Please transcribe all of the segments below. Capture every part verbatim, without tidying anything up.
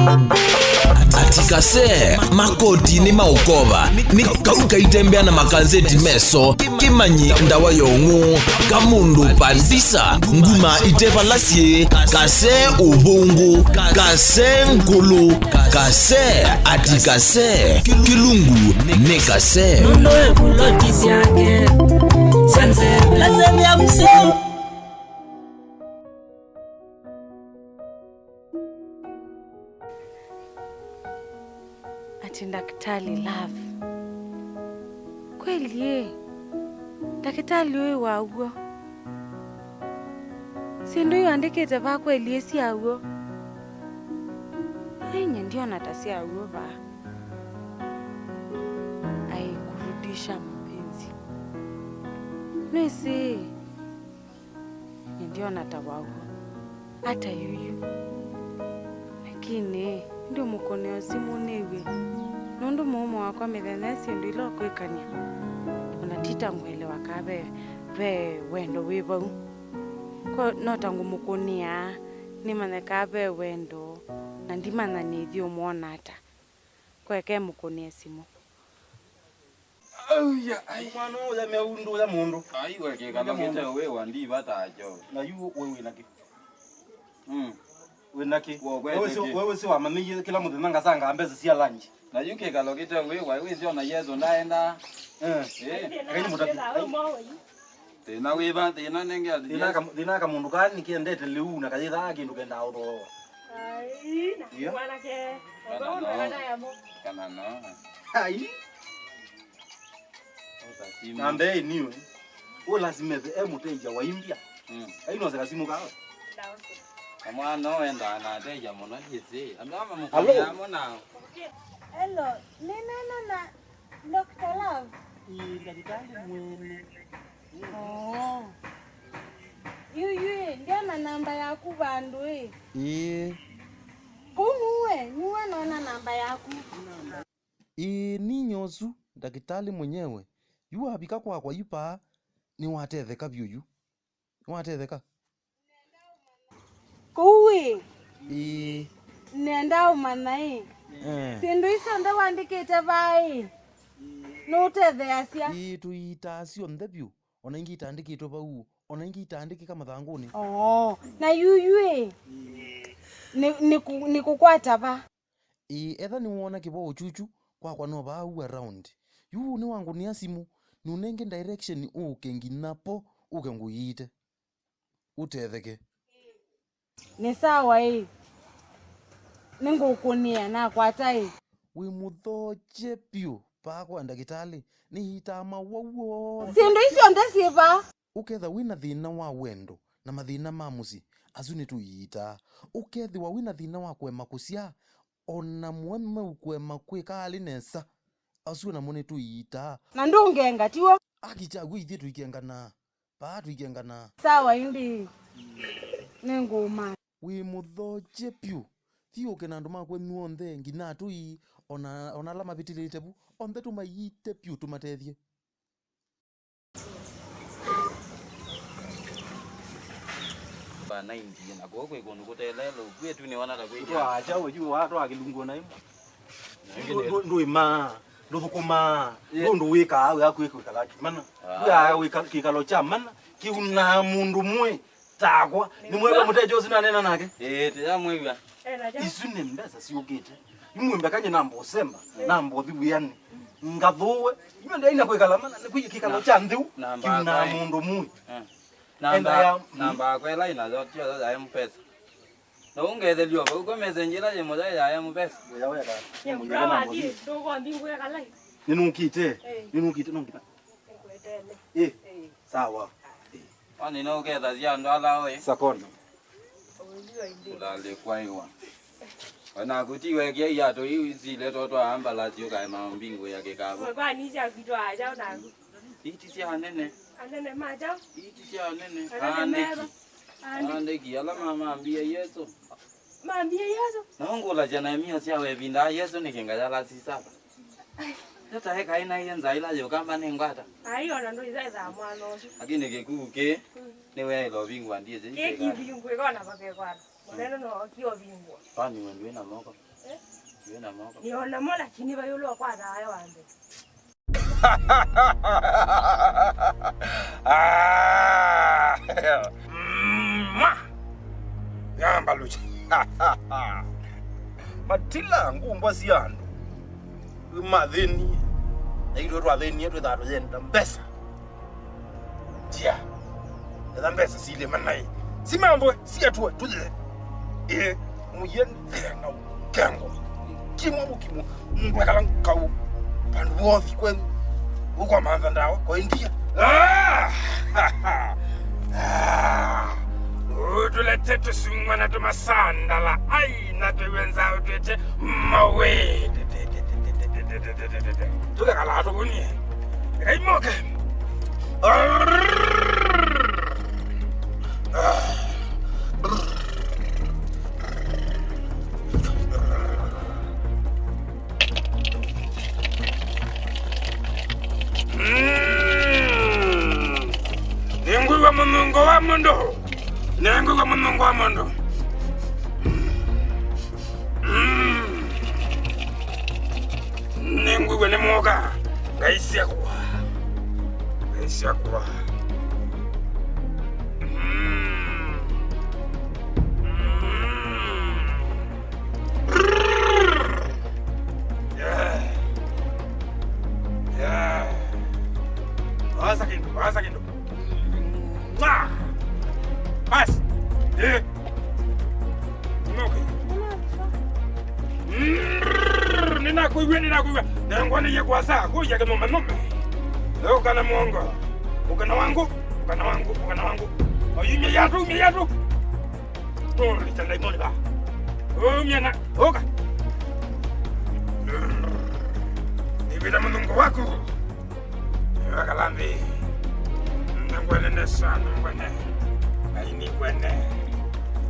Ati kase, makoti nĩ maũkova, nĩ kau kaitembea na makanzeti meso, kĩmanyi ndawa ya ũng'ũ, kamũndũ pandisa, nguma itevala syĩ, kase ũvũngũ, kase ngũlũ, kase, ati kase, kĩlungu nĩ kase. Nũndũ ĩvuloti syake syanzevũlasya vya mũseo. Ati ndakitali Love. Kweli ĩ? Ndakitali ũĩ wa w'o? Syĩndũ iũ andĩkĩte vaa kweli ĩ sya w'o? Ai, nye ndiona ta sya w'o vaa. Ai, kurudisha mapenzi. Nĩsĩ. Nye ndiona ta wa w'o. Ata yuyu. Lakini, ndĩũmũkũnĩa simũ nĩw'e. Nũndũ mũũme wakwa mĩthenya ĩ syĩndũ ila ũkwĩkany'a. Ona ti ta ngũelewa kaa ve, ve wendo wĩ vau. Kwa, no ta ngũmũkũnĩaa, nĩmanye kaa ve wendo, na ndimanya nĩthi ũmwona ata. Kwa eka mũkũnĩe simũ. Auya, ai. Mwana ũyũ ya meundu ya mũndũ. Ai, we kĩkalo kĩte wĩ wa ndiva ta kyo. Na yu we wĩ na kĩ? Mm. Wĩ na kĩ? Wewe si, wewe si wamanyĩie kila mũthenya ngasanga mbesa cia lunch. Na yu kĩkalo kĩte wĩ wa, wĩ sio na Yesu ndaenda. Eh. Eh. Kaini mutabi. Thĩna wĩva, thĩna nenge thĩna. Thĩna ka mũndũ kaa nĩkendete lĩu na kayĩthaa kĩndũ kendaa ũthooa. Ai, na mwanake. Kana no. Kana no. Ai. Namba ĩ niwe. Ũ lazima ethe e mũteja wa India. Mm. Ai no seka simu kawe. Na mwana wendaa na ateja mũno ndĩsĩ. Andũ ama mũkũnĩa mũno. Hello, nĩ nena na Doctor Love. Ĩĩ, ndakĩtalĩ mwene. Oh. Yu, yu, ĩ, ndiona namba yaku vandũ ĩ. Ĩĩ. Kũu nuwe, nuwe nona namba yaku. Ĩĩ, ninyie ũsu, ndakĩtalĩ mwenyewe. Yu wavika kwakwa yu paa, nĩwatetheka vyũ yu. Nĩwatetheka? Kũu ĩ, ĩĩ, nenda ũmanya ĩ, eh, syĩndũ isu syonthe wandĩkĩte vaa ĩ, nũtetheasya? Ĩĩ, tũiitaa syonthe vyũ, ona ingĩ itaandĩkĩtwe vau, ona ingĩ itaandĩkĩka mathangũnĩ. Oo, na yuyu ĩ, nĩ, nĩ kũ-, nĩ kũkwata va? Ĩĩ, etha nĩwoona kĩvoo ũkyukyu, kwakwa no vaa ũu around. Yu nĩwangũnĩa simũ, nũnenge direction ũke nginya po, ũke ngũiite. Ũtetheke. Nĩ sawa ĩ. Nĩngũkũnĩa nakwata ĩ. Wĩ mũthokye vyũ, vaa kwa ndakĩtalĩ, nĩiitaa mawau onthe. Syĩndũ isu syonthe syĩ vaa. Ũkethwa wĩ na thĩna wa wendo na mathĩna ma mũsyĩ, asu nĩtũiitaa. Ũkethĩwa wĩ na thĩna wa kũema kũsyaa, o na mũemeu kũema kwĩka alĩ nesa, asu o namo nĩtũiitaa. Na ndũngenga, tiw'o? Aki kyaku ithyĩ tũikenganaa. Vaa tũikenganaa. Sawa, ĩndĩ nĩngũũma. Wĩ mũthokye vyũ. Thiĩ ũke na andũ ma kwenyu onthe, nginya atũi, o na, o na ala mavĩtĩlĩte vu, onthe tũmaiite vyũ tũmatethye. Vanaindie na kũu kwĩ kũndũ kũtelelo, kwĩtu nĩwona ta kwĩ. Twa kyaũ yu wa twa kĩlungu na ĩmwe. Ndũ-, ndũ-, ndũĩmaa, ndũthũkũmaa, yeah, ndũndũ wĩkaa wĩa kwĩ kwĩkala kĩmana. Ah. Wĩa wĩka-, kĩkalo kya mana, kĩunaa mũndũ mwĩ takwa. Nĩ mwĩwa mũteja ũsu nanena nake? Ĩĩ, tĩyamwĩw'a. Isu nĩ mbesa syũkĩte. Imwĩmbeka nye namba ũsemba, namba ũthi wĩanĩ. Ngathũwe. Imwe ndaina kwĩkala mana, nĩ kwĩ kĩkalo kya nthĩu, kĩunaa mũndũ mwĩ. Eh. Namba, enda ya, mm, namba yakwa ĩla ĩnayo, tyo ya M-Pesa. Na ũngethelio vau kwa message ĩla yĩ mũthya ya M-Pesa. Ũya weka. Nĩnũkĩte. Eh. Nĩnũkĩte, no nginya. Eh. Eh. Sawa. Eh. Kwani no ũkethasya andũ ala oĩ? Sakona. Ũlalĩkwaiwa. Onaku tiwekia iatũ iu isiletwa twa ambalasi ũkaema mbingũ ya kĩkavũ. Kwani sya kwitwa aja onaku. Iti sya anene. Anene ma kyaũ? Iti sya anene. Anene meva? Aandĩki. Aandĩki. Aandĩki, ala mamambie Yesũ. Mambie Yesũ? Na ũngũlasya na imia sya wevindaa Yesũ nĩkĩ ngayala sisava? Tata ekaĩ na iye nza ila yũkamba nĩ ngwata. Ai, ona ndũisaithaa mwana ũsu. Lakini kĩkuu kĩ, mm, nĩweĩla ũvingwa ndiĩsĩ. Kĩkĩvingwĩka ona vakekwana. Mũnene no okie ũvingwa. Kwani we ndwĩ na moko? Nĩ o namo, lakini vai ũla ũkwathaa we wanthe. Ah, mwa. Yamba lucha. Matila ngumbo cia andũ. Mathĩni. Na ithuĩ twathĩnie twĩthaa tũyenda mbesa. Tia. Etha mbesa silĩ manaĩ. Simambwe, siatue, tũye. Ĩ, mũyeni thĩna ũkengwa. Kimwa mũkimwa. Mũndũ ekala nkau. Vandũ vothi kwenu. Ũkwamantha ndawa, kwa India. Ah! Ah! Ũtũlete tũsungwa na tũmasandala. Ai, na tũiwenza ũtwete mawe. Tũkekalaa tũvũnie. Ngai moke. Mm. Nĩngwĩw'a mũnungo wa mũndũ. Nĩngwĩw'a mũnungo wa mũndũ. Mm. Nĩngwĩw'a nĩ mũka. Ngai syakwa. Ngai syakwa. Mm. Mm. Yeah. Yeah. Vaasa kĩndũ, vaasa kĩndũ. Mwah! Basi. Eh. Nĩnakwĩw'a, nĩnakwĩw'a. Nengwa nĩye kwasa, kũya kĩnũmanũme. Ũkana mwongo. Ũkana wangu, ũkana wangu, ũkana wangu. Oyumya yatu, umya yatu. Tũlĩte ndaimoni va. Umya na, ũka. Nĩvĩta mũnungo waku. Wakala nthĩ. Nĩngwene nesa, nĩngwene. Ngai nĩngwene.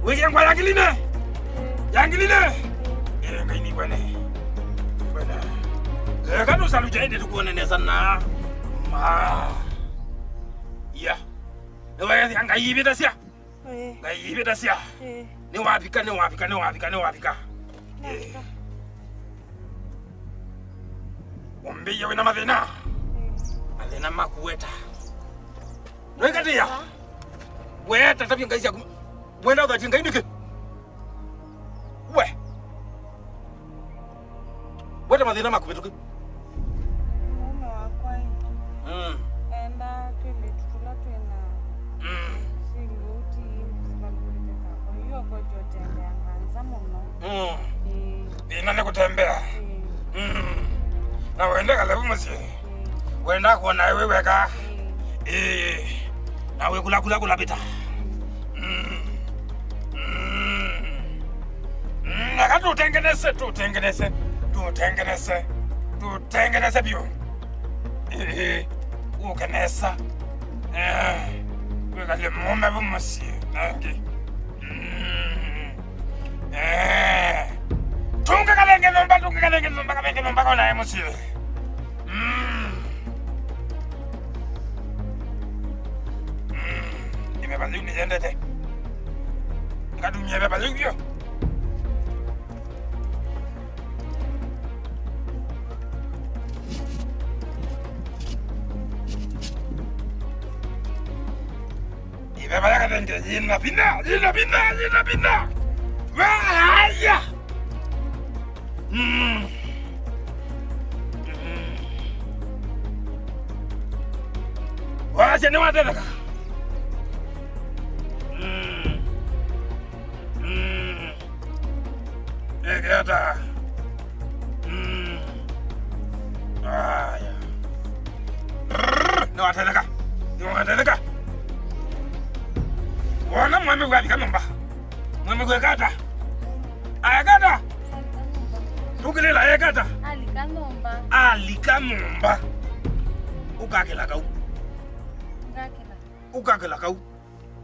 Wĩkĩe ngwa ya ngiline. Ya ngiline. Ĩĩ, Ngai nĩngwene. Nĩngwene. Eka tũsalu kyaĩ ndĩtũkuone nesa na. Ma. Ya. Nĩwaethĩa Ngai ivĩtasya. Ĩĩ. Ngai ivĩtasya. Ĩĩ. Nĩwavika, nĩwavika, nĩwavika, nĩwavika. Nĩwavika. Ĩĩ. Wambĩie wĩna mathĩna. Ĩĩ. Mathĩna maku weta. Nĩwĩkatĩa. Ĩĩ. Weta tavya ngai syaku. Wenda ũthatie Ngai nĩkĩ? We. Weta mathĩna maku mĩtũkĩ. Mũũme wakwa ĩ, mm, endaa twĩlĩtu tũla twĩ na, mm, siliuti sivalũkĩte kako. Yu akwete ũtembeanga nza mũno. Mm. Ĩĩ. Thĩna nĩ kũtembea. Ĩĩ. Mm. Na wende kalevu mũsyĩ. Ĩĩ. Wenda kuona wĩ weka. Ĩĩ. Ĩĩ. Na wĩkula kula kula vita. Mm. Mm. Mm, aka tũtengenese, tũtengenese, tũtengenese, tũtengenese vyũ. Ĩĩ, ũke nesa. Eh, wĩkalye mũũme vu mũsyĩ nangĩ. Mm. Eh. Tũnge kalenge nyũmba, tũnge kalenge nyũmba, kalenge nyũmba konae mũsyĩ. Mm. Mm. Ĩveva yĩu nĩyendete. Ngatumia ĩveva yĩu vyũ. Ĩveva ya katenge yĩna vinya, yĩna vinya, yĩna vinya. Vaya! Mm. Mm. Wasya nĩwatetheka. Mm. Mm. Ĩkĩata. Mm. Aya. Nĩwatetheka. Nĩwatetheka. Wona mwemĩw'a avika nyũmba. Mwemĩw'a ekata. Aekata. Ũkĩlĩla ekata. Alika nyũmba. Alika nyũmba. Ũkakĩla kau. Ngakĩla. Ũkakĩla kau.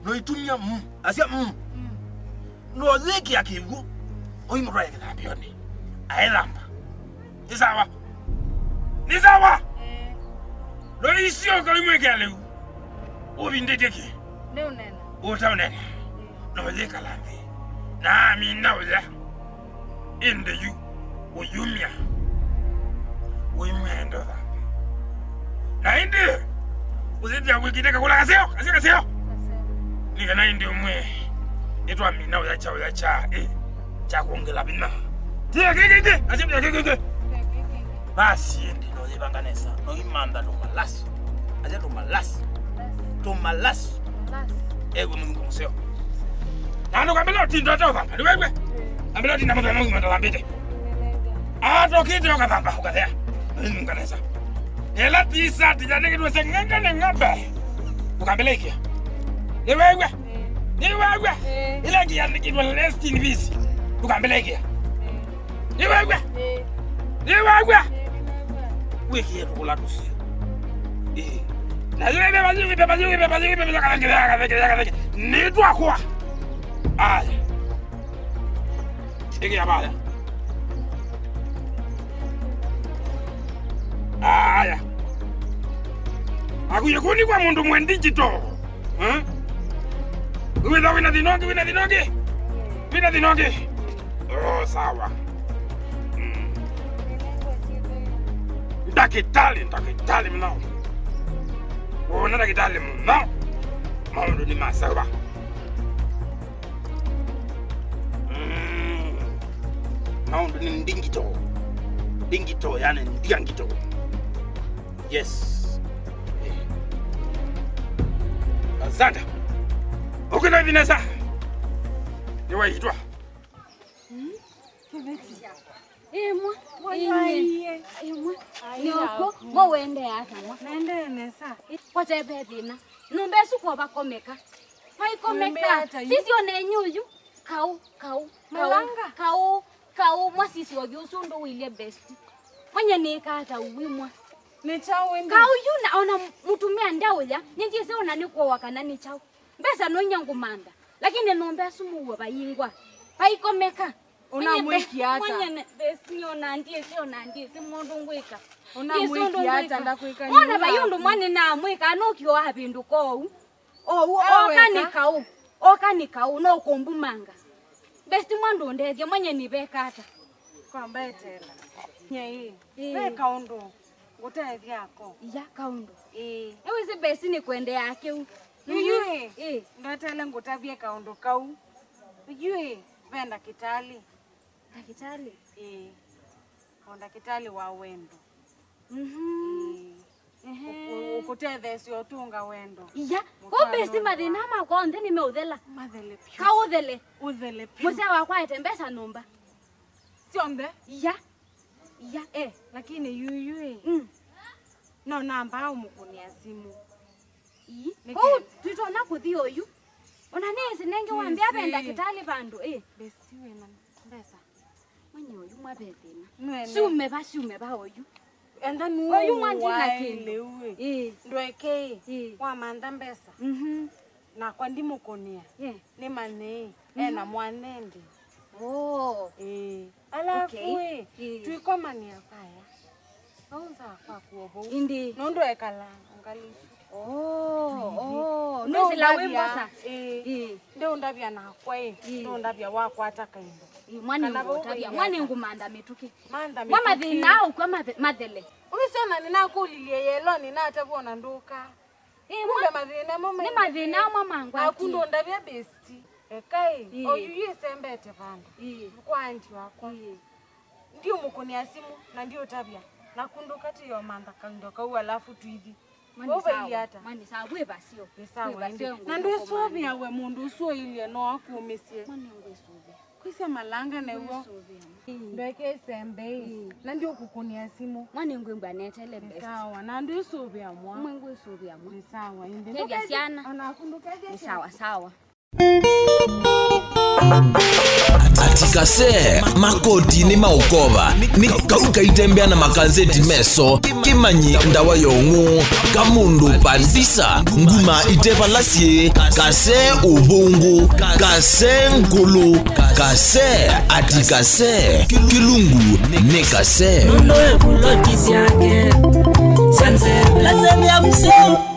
No itumia mm. Asya mm. Mm. No yĩkĩa kĩw'ũ. Oimũtwae kĩthambĩonĩ. Aethamba. Nĩ sawa. Nĩ sawa. Eh. No isyoka oimwĩkĩa lĩu. Ũvindĩtye kĩ? Nĩ ũnena. Ũtaũnena. Eh. No yĩkala nthĩ. Na amina ũya. Ĩndĩ yu ũyumya, ũimwenda ũthambe. Na ĩndĩ ũyĩthĩa wĩkĩte kakũla kaseo, kaseo, kaseo. Nĩ kana ĩndĩ ũmwe ĩtwamina ũya kya, ũya kya, ĩ, kya kwongela vinya. Tia kĩkĩkĩ, asyĩthĩa kĩkĩkĩ. Basi ĩndĩ no yĩvanga nesa, no imantha tũmalasi. Asya tũmalasi. Tũmalasi. Ewe mũnungo mũseo. Na ndũkambĩla ũtinda ũteũvanga, nĩwew'e? Ambĩla ũtinda mũthenya ũgima ndũthambĩte. Atokĩte ũkathamba, ũkathea. Nĩnunga nesa. Ela tisa, tija nĩkĩtwese ng'anga nĩ ng'ambe. Ndũkambĩla ikia. Nĩwew'e? Nĩwew'e? Ĩla ngia nĩkĩtwa rest in peace. Ndũkambĩla ikia. Nĩwew'a? Ĩĩ. Nĩwew'a? Ĩĩ, nĩnew'a. Wĩkĩe tũkũla tũseo. Ĩĩ. Na yĩwe ĩpepa, yĩwe ĩpepa, yĩwe ĩpepa, yĩwe ĩpepa, yakathekethea, yakathekethea, yakathekethea. Nĩtwakwa. Aya. Ĩkĩa vaya. Aya. Akuye kuni kwa mũndũ mwe digital. Eh? Wĩtha wĩna thĩna ũngĩ, wĩna thĩna ũngĩ? Wĩna thĩna ũngĩ? Oh, sawa. Mm. Ndakĩtalĩ, ndakĩtalĩ mũno. Wona ndakĩtalĩ mũno. Maũndũ nĩ ma sawa. Mm. Maũndũ nĩ ndingito. Ndingito, yani ndia ngito. Yes. Eh. Asante. Okay, na Vanessa. Nĩwaitwa. Hmm? Kĩveti. Ĩmwe. Mwaĩie. Ĩmwe. Ai, noko, yako. Mo wende ata mwa? Nende nesa. Kwate ve thĩna. Nyũmba ĩsu kwa vakomeka. Vaikomeka. Nyũmba ata yu? Sisi ona enyuyu. Kau, kau, kau, Malanga. Kau, kau, mwa sisi oyu ũsu ndũwĩlye best. Mwenye nĩka ata uwimwa. Nĩ kyaũ ĩndĩ? Kau yu na ona mũtumĩa ndaũya, nĩndyĩsĩ ona nĩ kwowa kana nĩ kyaũ. Mbesa noinya ngũmantha, lakini nyũmba ĩsu mũuo vaingwa. Vaikomeka. Ũnamwĩkie ata? Mwenye ne-, besi ona ndyĩsĩ, ona ndyĩsĩ mũndũ ngwĩka. Ndyĩsĩ ũndũ ngwĩka. Ũnamwĩkie ata, ndakwĩka nĩ ũndũ mwa nĩnamwĩka, nũkĩoa vĩndũ kwoou. Ou, oka nĩ kaũ, oka nĩ kaũ, no kũmbumanga. Besti mwa ndũndethya, mwenye nĩveka ata? Kwamba etela. Nye ĩ. Ĩĩ. Ve kaũndũ ngũtethya ako. Iya kaũndũ. Ĩĩ. Nĩwĩsĩ besti nĩ kwendeaa kĩu. Yu, yu, ĩĩ. Ĩĩ. Ndetele ngũtavye kaũndũ kau. Yu, ĩ, ve ndakĩtalĩ. Ndakĩtalĩ? Ĩĩ. O ndakĩtalĩ wa wendo. Mhm. Ĩĩ. Ehe. Ũkũ-, ũkũtetheesya ũtũnga wendo. Iya. Mũtwaano. Ko besti mathĩna makwa onthe nĩmeũthela. Mathele vyũ. Kaũthele. Ũthele vyũ. Mũsee wakwa aete mbesa nyũmba. Syonthe? Iya. Iya, eh. Lakini yuyu ĩ. Mm. No namba ũmũkũnĩa simũ. Ii. Nĩkĩ? Kwoou twĩtonya kũthi oyu. Ona nĩsĩ nengĩ wambĩa ve ndakĩtalĩ vandũ, ĩ. Besti wĩna mbesa. Mwenye oyu mwa ve thĩna. Nĩwene. Syume va, syume va oyu. Enda nũ. Oyu mwa ndina kĩndũ. Ĩ. Ndweke ĩ. Ĩ. Wamantha mbesa. Mhm. Nakwa ndimũkũnĩa. Ĩ. Nĩmanye ĩ. Mhm. Ena mwana ĩndĩ. Oh. Ĩ. Alafu, okay, ĩ, ĩ, tũikomanĩa vaya. Vau nza kwaku o vau. Ĩndĩ. Nũndũ ekala ngalĩ isu. Oh, oh. Nũsila wĩ mbosa. Ĩ. Ĩ. Ndĩũndavya nakwa ĩ. Ĩ. Ndĩũndavya wakwata kaindo. Ĩ, mwana ngũtavya. Mwana ngũmantha mĩtũkĩ. Mantha mĩtũkĩ. Mwa mathĩna ũkw'a mathe-, mathele. Ũisona nĩnakũlilye yeloni natavwona ndũka. Ĩ, kumbe mwa-, mathĩna mo nĩ mathĩna amwe mangwatie. Naku ndũndavya besti. Ekai, ĩĩ, oyu yu ĩsembete vandũ. Ĩĩ. Kwa anti wakwa. Ĩĩ. Ndiũmũkũnĩa simũ, na ndiũtavya. Naku ndũkatĩĩo mantha kaindo kau, alafu tũithi. Mwa nĩ sawa, ũvailyĩ ata? Mwa nĩ sawa, wĩ vaseo. Nĩ sawa, wĩ vaseo ĩndĩ. Na ndwĩsũvĩa we mũndũ ũsu ũilye no akũmĩsye. Mwa nĩ ngwĩsũvĩa. Kwĩsya malanga new'o. Ndwĩsũvĩa. Ĩĩ. Ndweke ĩsembe ĩ. Ĩĩ. Na ndiũkũkũnĩa simũ. Mwa nĩ ngwĩmbwa netele best. Nĩ sawa, na ndwĩsũvĩa mwa. Mwe ngwĩsũvĩa mwa. Nĩ sawa, ĩndĩ. Kethya syana. Ona kũndũ kethya. Nĩ sawa, sawa. Atikase, makoti nĩ maũkova, nĩ kau kaitembea na makanzeti meso, kĩmanyi ndawa ya ũng'ũ, kamũndũ pandisa, nguma ite vala syĩ, kase ũvũngũ, kase ngũlũ, kase, atikase, kĩlungu nĩ kase. Nũndũ ĩvuloti syake sya nzeve. Kase vya mseo.